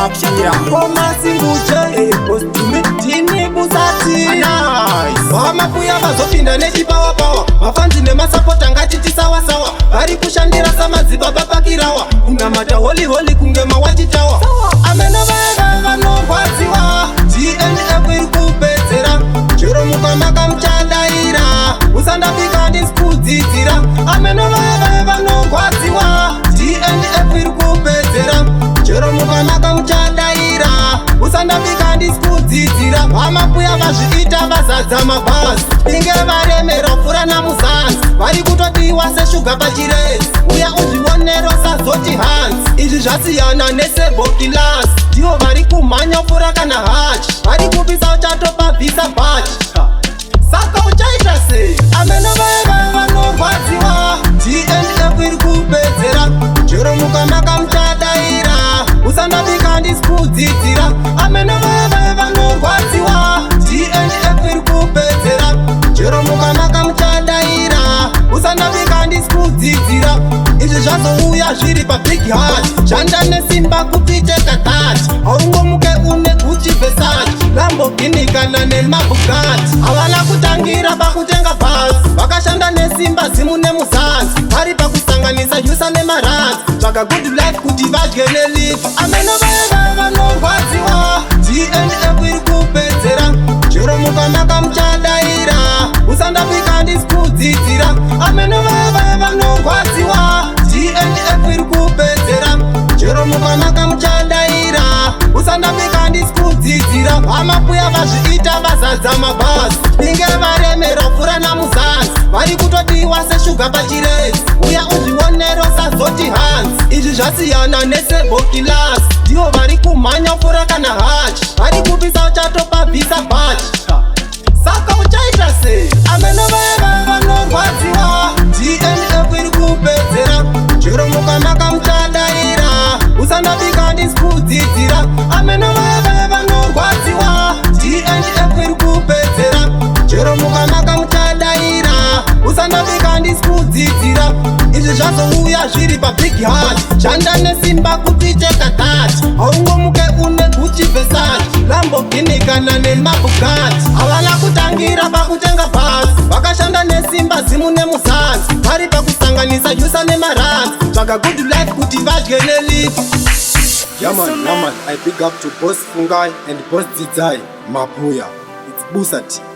Mapuya. Komasimuje Tini Busati. VaMapuya vazopinda nechipawapawa, mafans nemasapota ngatiti sawasawa. Vari kushandira samadzibaba pakirawa, kunamata holy holy kunge mawachitawa. Ameno vaya vanorwadziwa, DNF iri kupedzera. Chero mukamaka muchadaira, usandapika ndisi kudzidzira. Ameno vaya vanorwadziwa, DNF iri kupedzera. Chero mukamaka muchadaira, usandapika ndisi kudzidzira. VaMapuya vazviita, vazadza mabhazi, inge varemera pfura namuzanzi. Vari kutodiwa seshuga pachirezi, uya uzvionero sazoti hanzi izvi zvasiyana nesebokilas. Ndivo vari kumhanya pfura kana hachi, vari kupisa uchatopabvisa bhachi. Saka uchaita sei? Ameno vaya vanorwadziwa, DNF iri kupedzera. Chero mukamaka muchadaira, usandapika ndisi kudzidzira. Ameno vaya vanorwadziwa, DNF iri kupedzera. Chero mukamaka muchadaira, usandapika ndisi kudzidzira. Izvi zvazouya zviri pabig heart, shanda nesimba kuti chekatati. Haungomuke une Gucci, Versace, Lamborghini kana nemaBugatti. Havana kutangira pakutenga bhasi, vakashanda nesimba zimu nemuzanzi. Vari pakusanganisa yusa nemaranzi, tsvaga good life kuti vadye nelife. Ameno vaya vanorwadziwa, DNF iri kupedzera. Chero mukamaka muchadaira, usandapika ndisi kudzidzira. Ameno vaya vanorwadziwa, DNF iri kupedzera. Chero mukamaka muchadaira, usandapika ndisi kudzidzira. VaMapuya vazviita, vazadza mabhazi, inge varemera pfura namuzanzi. Vari kutodiwa seshuga pachirezi, uya uzvionero sazoti hanzi izvi zvasiyana nesebokilas. Ndivo vari kumhanya pfura kana hachi, vari kupisa uchatopabvisa bhachi. Saka uchaita sei? Ameno vaya vanorwadziwa, DNF iri kupedzera. Chero mukamaka muchadaira, usandapika ndisi kudzidzira. Ameno vaya vanorwadziwa, DNF iri kupedzera. Chero mukamaka muchadaira, usandapika ndisi kudzidzira. Izvi zvazouya zviri pabig heart, shanda nesimba kuti chekatati. Haungomuke une Gucci, Versace, Lamborghini kana nemaBugatti. Havana kutangira pakutenga bhasi, vakashanda nesimba zimu nemuzanzi. Vari pakusanganisa yusa nemaranzi, tsvaga good life kuti vadye nelife. Yeah man, yeah man, I big up to Boss Fungai and Boss Dzidzai Mapuya. It's Busati.